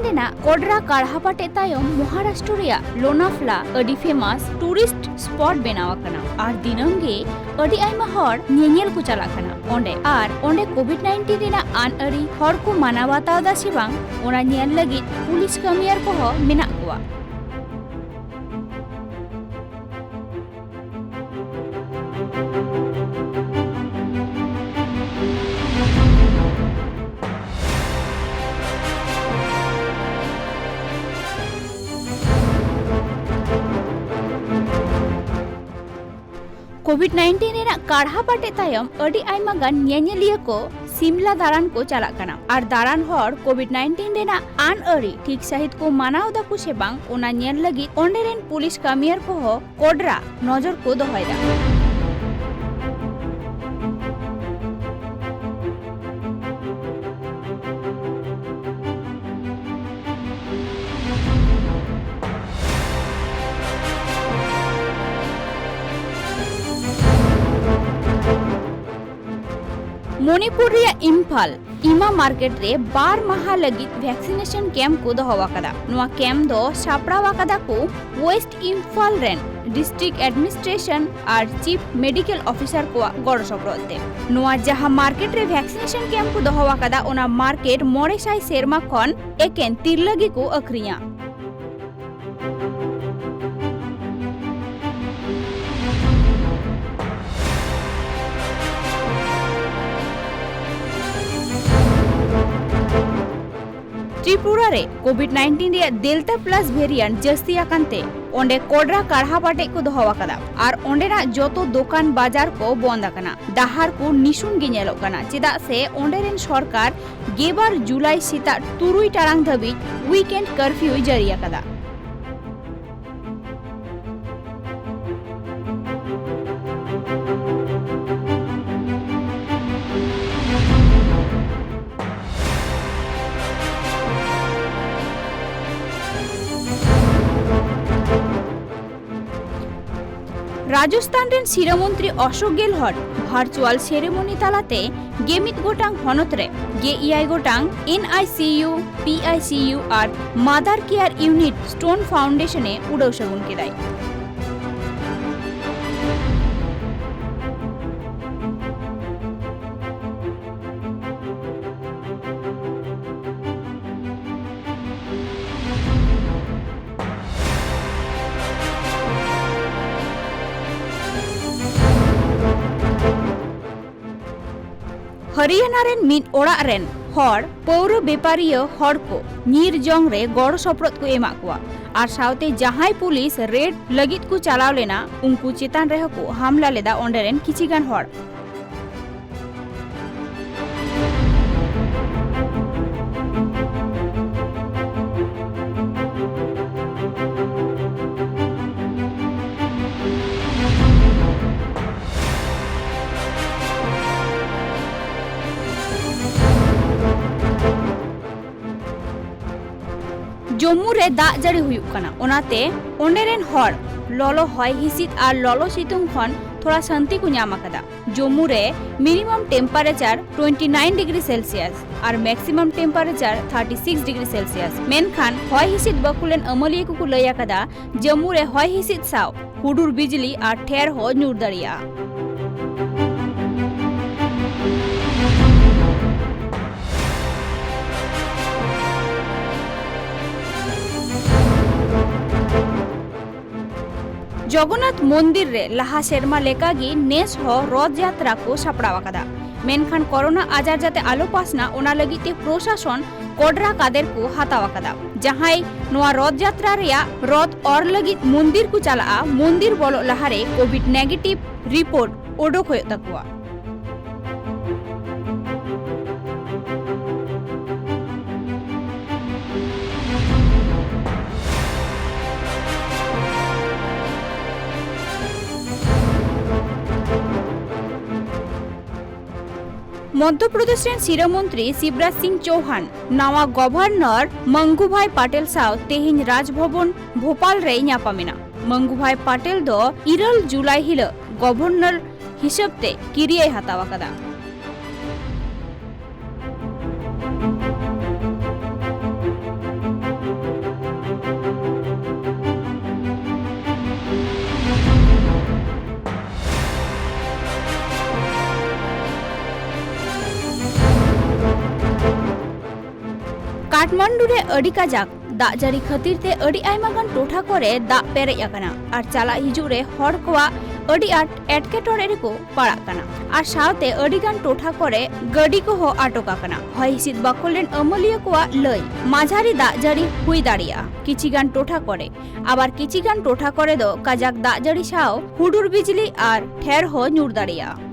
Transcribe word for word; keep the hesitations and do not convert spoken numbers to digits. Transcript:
ᱨᱮᱱᱟᱜ ᱠᱚᱰᱨᱟ ᱠᱟᱲᱦᱟᱯᱟᱴᱮ ᱛᱟᱭᱚᱢ ᱢᱚᱦᱟᱨᱟᱥᱴᱨᱚ ᱨᱮᱭᱟᱜ ᱞᱳᱱᱟᱯᱷᱞᱟ ᱟᱹᱰᱤ famous tourist spot ᱵᱮᱱᱟᱣ ᱟᱠᱟᱱᱟ ᱟᱨ ᱫᱤᱱᱟᱹᱢ ᱜᱮ ᱟᱹᱰᱤ ᱟᱭᱢᱟ ᱦᱚᱲ ᱧᱮᱧᱮᱞ ᱠᱚ ᱪᱟᱞᱟᱜ ᱠᱟᱱᱟ ᱚᱸᱰᱮ᱾ ᱟᱨ ᱚᱸᱰᱮ COVID nineteen ᱨᱮᱱᱟᱜ ᱟᱹᱱ ᱟᱹᱨᱤ ᱦᱚᱲ ᱠᱚ ᱢᱟᱱᱟᱣ ᱵᱟᱛᱟᱣ ᱮᱫᱟ ᱥᱮ ᱵᱟᱝ, ᱚᱱᱟ ᱧᱮᱞ ᱞᱟᱹᱜᱤᱫ ᱯᱩᱞᱤᱥ ᱠᱟᱹᱢᱤᱭᱟᱹᱨ ᱠᱚᱦᱚᱸ ᱢᱮᱱᱟᱜ ᱠᱚᱣᱟ᱾ COVID nineteen ᱨᱮᱱᱟᱜ ᱠᱟᱲᱦᱟ ᱯᱟᱴᱮ ᱛᱟᱭᱚᱢ ᱟᱹᱰᱤ ᱟᱭᱢᱟ ᱜᱟᱱ ᱧᱮᱧᱮᱞᱤᱭᱟᱹ ᱠᱚ ᱥᱤᱢᱞᱟ ᱫᱟᱬᱟᱱ ᱠᱚ ᱪᱟᱞᱟᱜ ᱠᱟᱱᱟ᱾ ᱟᱨ ᱫᱟᱬᱟᱱ ᱦᱚᱲ COVID nineteen ᱨᱮᱱᱟᱜ ᱟᱹᱱ ᱟᱹᱨᱤ ᱴᱷᱤᱠ ᱥᱟᱹᱦᱤᱫ ᱠᱚ ᱢᱟᱱᱟᱣ ᱫᱟᱠᱚ ᱥᱮ ᱵᱟᱝ, ᱚᱱᱟ ᱧᱮᱞ ᱞᱟᱹᱜᱤᱫ ᱚᱸᱰᱮ ᱨᱮᱱ ᱯᱩᱞᱤᱥ ᱠᱟᱹᱢᱤᱭᱟᱹᱨ ᱠᱚᱦᱚᱸ ᱠᱚᱰᱨᱟ ᱱᱚᱡᱚᱨ ᱠᱚ ᱫᱚᱦᱚᱭᱮᱫᱟ᱾ ᱢᱚᱱᱤᱯᱩᱨ ᱨᱮᱭᱟᱜ ᱤᱢᱯᱷᱟᱞ ᱤᱢᱟ ᱢᱟᱨᱠᱮᱴ ᱨᱮ ᱵᱟᱨ ᱢᱟᱦᱟ ᱞᱟᱹᱜᱤᱫ vaccination camp ᱠᱚ ᱫᱚᱦᱚ ᱟᱠᱟᱫᱟ᱾ ᱱᱚᱣᱟ camp ᱫᱚ ᱥᱟᱯᱲᱟᱣ ᱟᱠᱟᱫᱟ ᱠᱚ West Imphal ᱨᱮᱱ District Administration ᱟᱨ Chief Medical Officer ᱠᱚᱣᱟᱜ ᱜᱚᱲᱚ ᱥᱚᱯᱚᱦᱚᱫ ᱛᱮ᱾ ᱱᱚᱣᱟ ᱡᱟᱦᱟᱸ ᱢᱟᱨᱠᱮᱴ ᱨᱮ vaccination camp ᱠᱚ ᱫᱚᱦᱚ ᱟᱠᱟᱫᱟ, ᱚᱱᱟ ᱢᱟᱨᱠᱮᱴ ᱢᱚᱬᱮ ᱥᱟᱭ ᱥᱮᱨᱢᱟ ᱠᱷᱚᱱ ᱮᱠᱮᱱ ᱛᱤᱨᱞᱟᱹ ᱜᱮᱠᱚ ᱟᱹᱠᱷᱨᱤᱧᱟ᱾ ᱛᱨᱤᱯᱩᱨᱟ ᱨᱮ COVID nineteen ᱨᱮᱭᱟᱜ Delta plus variant ᱡᱟᱹᱥᱛᱤ ᱟᱠᱟᱱ ᱛᱮ ᱚᱸᱰᱮ ᱠᱚᱰᱨᱟ ᱠᱟᱲᱦᱟ ᱯᱟᱴᱮᱡ ᱠᱚ ᱫᱚᱦᱚ ᱟᱠᱟᱫᱟ ᱟᱨ ᱚᱸᱰᱮᱱᱟᱜ ᱡᱚᱛᱚ ᱫᱚᱠᱟᱱ ᱵᱟᱡᱟᱨ ᱠᱚ ᱵᱚᱱᱫ ᱟᱠᱟᱱᱟ᱾ ᱰᱟᱦᱟᱨ ᱠᱚ ᱱᱤᱥᱩᱱ ᱜᱮ ᱧᱮᱞᱚᱜ ᱠᱟᱱᱟ, ᱪᱮᱫᱟᱜ ᱥᱮ ᱚᱸᱰᱮ ᱨᱮᱱ ᱥᱚᱨᱠᱟᱨ ᱜᱮᱞᱵᱟᱨ ᱡᱩᱞᱟᱭ ᱥᱮᱛᱟᱜ ᱛᱩᱨᱩᱭ ᱴᱟᱲᱟᱝ ᱫᱷᱟᱹᱵᱤᱡ weekend curfew ᱡᱟᱹᱨᱤ ᱟᱠᱟᱫᱟ᱾ ᱨᱟᱡᱚᱥᱛᱷᱟᱱ ᱨᱮᱱ ᱥᱤᱨᱟᱹ ᱢᱚᱱᱛᱨᱤ ᱚᱥᱳᱠ ᱜᱮᱦᱞᱚᱴ ᱵᱷᱟᱨᱪᱩᱣᱟᱞ ᱥᱮᱨᱮᱢᱚᱱᱤ ᱛᱟᱞᱟᱛᱮ ᱜᱮᱢᱤᱫ ᱜᱚᱴᱟᱝ ᱦᱚᱱᱚᱛ ᱨᱮ ᱜᱮ ᱮᱭᱟᱭ ᱜᱚᱴᱟᱝ N I C U, P I C U ᱟᱨ mother care unit stone foundation ᱮ ᱩᱰᱟᱹᱣ ᱥᱟᱹᱜᱩᱱ ᱠᱮᱫᱟᱭ᱾ ᱦᱚᱨᱤᱭᱟᱱᱟ ᱨᱮᱱ ᱢᱤᱫ ᱚᱲᱟᱜ ᱨᱮᱱ ᱦᱚᱲ ᱯᱟᱹᱣᱨᱟᱹ ᱵᱮᱯᱟᱨᱤᱭᱟᱹ ᱦᱚᱲ ᱠᱚ ᱧᱤᱨ ᱡᱚᱝ ᱨᱮ ᱜᱚᱲᱚ ᱥᱚᱯᱚᱦᱚᱫ ᱠᱚ ᱮᱢᱟᱜ ᱠᱚᱣᱟ ᱟᱨ ᱥᱟᱶᱛᱮ ᱡᱟᱦᱟᱸᱭ ᱯᱩᱞᱤᱥ ᱨᱮᱰ ᱞᱟᱹᱜᱤᱫ ᱠᱚ ᱪᱟᱞᱟᱣ ᱞᱮᱱᱟ, ᱩᱱᱠᱩ ᱪᱮᱛᱟᱱ ᱨᱮᱦᱚᱸ ᱠᱚ ᱦᱟᱢᱞᱟ ᱞᱮᱫᱟ ᱚᱸᱰᱮ ᱨᱮᱱ ᱠᱤᱪᱷᱤ ᱜᱟᱱ ᱦᱚᱲ᱾ ᱡᱚᱢᱢᱩ ᱨᱮ ᱫᱟᱜ ᱡᱟᱹᱲᱤ ᱦᱩᱭᱩᱜ ᱠᱟᱱᱟ, ᱚᱱᱟᱛᱮ ᱚᱸᱰᱮ ᱨᱮᱱ ᱦᱚᱲ ᱞᱚᱞᱚ ᱦᱚᱭ ᱦᱤᱸᱥᱤᱫ ᱟᱨ ᱞᱚᱞᱚ ᱥᱤᱛᱩᱝ ᱠᱷᱚᱱ ᱛᱷᱚᱲᱟ ᱥᱟᱹᱱᱛᱤ ᱠᱚ ᱧᱟᱢ ᱟᱠᱟᱫᱟ᱾ ᱡᱚᱢᱢᱩ ᱨᱮ minimum temperature twenty nine degree Celsius ᱟᱨ maximum temperature thirty six degree Celsius. ᱢᱮᱱᱠᱷᱟᱱ ᱦᱚᱭ ᱦᱤᱸᱥᱤᱫ ᱵᱟᱹᱠᱩᱞᱮᱱ ᱟᱹᱢᱟᱹᱞᱤᱭᱟᱹ ᱠᱚᱠᱚ ᱞᱟᱹᱭ ᱟᱠᱟᱫᱟ, ᱡᱟᱹᱢᱢᱩ ᱨᱮ ᱦᱚᱭ ᱦᱤᱸᱥᱤᱫ ᱥᱟᱶ ᱦᱩᱰᱩᱨ ᱵᱤᱡᱽᱞᱤ ᱟᱨ ᱴᱷᱮᱨ ᱦᱚᱸ ᱧᱩᱨ ᱫᱟᱲᱮᱭᱟᱜᱼᱟ᱾ ᱡᱚᱜᱚᱱᱱᱟᱛᱷ ᱢᱚᱱᱫᱤᱨ ᱨᱮ ᱞᱟᱦᱟ ᱥᱮᱨᱢᱟ ᱞᱮᱠᱟᱜᱮ ᱱᱮᱥ ᱦᱚᱸ ᱨᱚᱛᱷ ᱡᱟᱛᱨᱟ ᱠᱚ ᱥᱟᱯᱲᱟᱣ ᱟᱠᱟᱫᱟ᱾ ᱢᱮᱱᱠᱷᱟᱱ ᱠᱚᱨᱳᱱᱟ ᱟᱡᱟᱨ ᱡᱟᱛᱮ ᱟᱞᱚ ᱯᱟᱥᱱᱟ, ᱚᱱᱟ ᱞᱟᱹᱜᱤᱫ ᱛᱮ ᱯᱨᱚᱥᱟᱥᱚᱱ ᱠᱚᱰᱨᱟ ᱠᱟᱫᱮᱨ ᱠᱚ ᱦᱟᱛᱟᱣ ᱟᱠᱟᱫᱟ᱾ ᱡᱟᱦᱟᱸᱭ ᱱᱚᱣᱟ ᱨᱚᱛᱷ ᱡᱟᱛᱨᱟ ᱨᱮᱭᱟᱜ ᱨᱚᱛᱷ ᱚᱨ ᱞᱟᱹᱜᱤᱫ ᱢᱚᱱᱫᱤᱨ ᱠᱚ ᱪᱟᱞᱟᱜᱼᱟ, ᱢᱚᱱᱫᱤᱨ ᱵᱚᱞᱚᱜ ᱞᱟᱦᱟᱨᱮ ᱠᱳᱵᱷᱤᱰ ᱱᱮᱜᱮᱴᱤᱵᱷ ᱨᱤᱯᱳᱨᱴ ᱚᱰᱚᱠ ᱦᱩᱭᱩᱜ ᱛᱟᱠᱚᱣᱟ᱾ ᱢᱚᱫᱽᱫᱷᱚ ᱯᱨᱚᱫᱮᱥ ᱨᱮᱱ ᱥᱤᱨᱟᱹ ᱢᱚᱱᱛᱨᱤ ᱥᱤᱵᱨᱟᱡᱽ ᱥᱤᱝ ᱪᱳᱣᱦᱟᱱ ᱱᱟᱣᱟ ᱜᱚᱵᱷᱚᱨᱱᱚᱨ ᱢᱟᱝᱜᱩᱵᱷᱟᱭ ᱯᱟᱴᱮᱞ ᱥᱟᱶ ᱛᱮᱦᱮᱧ ᱨᱟᱡᱽᱵᱷᱚᱵᱚᱱ ᱵᱷᱳᱯᱟᱞ ᱨᱮᱭ ᱧᱟᱯᱟᱢ ᱮᱱᱟ᱾ ᱢᱟᱝᱜᱩᱵᱷᱟᱭ ᱯᱟᱴᱮᱞ ᱫᱚ ᱤᱨᱟᱹᱞ ᱡᱩᱞᱟᱭ ᱦᱤᱞᱚᱜ ᱜᱚᱵᱷᱚᱨᱱᱚᱨ ᱦᱤᱥᱟᱹᱵ ᱛᱮ ᱠᱤᱨᱤᱭᱟᱹᱭ ᱦᱟᱛᱟᱣ ᱟᱠᱟᱫᱟ᱾ ᱠᱟᱴᱢᱟᱱᱰᱩ ᱨᱮ ᱟᱹᱰᱤ ᱠᱟᱡᱟᱠ ᱫᱟᱜ ᱡᱟᱹᱲᱤ ᱠᱷᱟᱹᱛᱤᱨ ᱛᱮ ᱟᱹᱰᱤ ᱟᱭᱢᱟ ᱜᱟᱱ ᱴᱚᱴᱷᱟ ᱠᱚᱨᱮ ᱫᱟᱜ ᱯᱮᱨᱮᱡ ᱟᱠᱟᱱᱟ ᱟᱨ ᱪᱟᱞᱟᱜ ᱦᱤᱡᱩᱜ ᱨᱮ ᱦᱚᱲ ᱠᱚᱣᱟᱜ ᱟᱹᱰᱤ ᱟᱸᱴ ᱮᱴᱠᱮᱴᱚᱬᱮ ᱨᱮᱠᱚ ᱯᱟᱲᱟᱜ ᱠᱟᱱᱟ ᱟᱨ ᱥᱟᱶᱛᱮ ᱟᱹᱰᱤ ᱜᱟᱱ ᱴᱚᱴᱷᱟ ᱠᱚᱨᱮ ᱜᱟᱹᱰᱤ ᱠᱚᱦᱚᱸ ᱟᱴᱚᱠ ᱟᱠᱟᱱᱟ᱾ ᱦᱚᱭ ᱦᱤᱸᱥᱤᱫ ᱵᱟᱠᱷᱳᱞ ᱨᱮᱱ ᱟᱹᱢᱟᱹᱞᱤᱭᱟᱹ ᱠᱚᱣᱟᱜ ᱞᱟᱹᱭ, ᱢᱟᱡᱷᱟᱨᱤ ᱫᱟᱜ ᱡᱟᱹᱲᱤ ᱦᱩᱭ ᱫᱟᱲᱮᱭᱟᱜᱼᱟ ᱠᱤᱪᱷᱤ ᱜᱟᱱ ᱴᱚᱴᱷᱟ ᱠᱚᱨᱮ, ᱟᱵᱟᱨ ᱠᱤᱪᱷᱤ ᱜᱟᱱ ᱴᱚᱴᱷᱟ ᱠᱚᱨᱮ ᱫᱚ ᱠᱟᱡᱟᱠ ᱫᱟᱜ ᱡᱟᱹᱲᱤ ᱥᱟᱶ ᱦᱩᱰᱩᱨ ᱵᱤᱡᱽᱞᱤ ᱟᱨ ᱴᱷᱮᱨ ᱦᱚᱸ ᱧᱩᱨ ᱫᱟᱲᱮᱭᱟᱜᱼᱟ᱾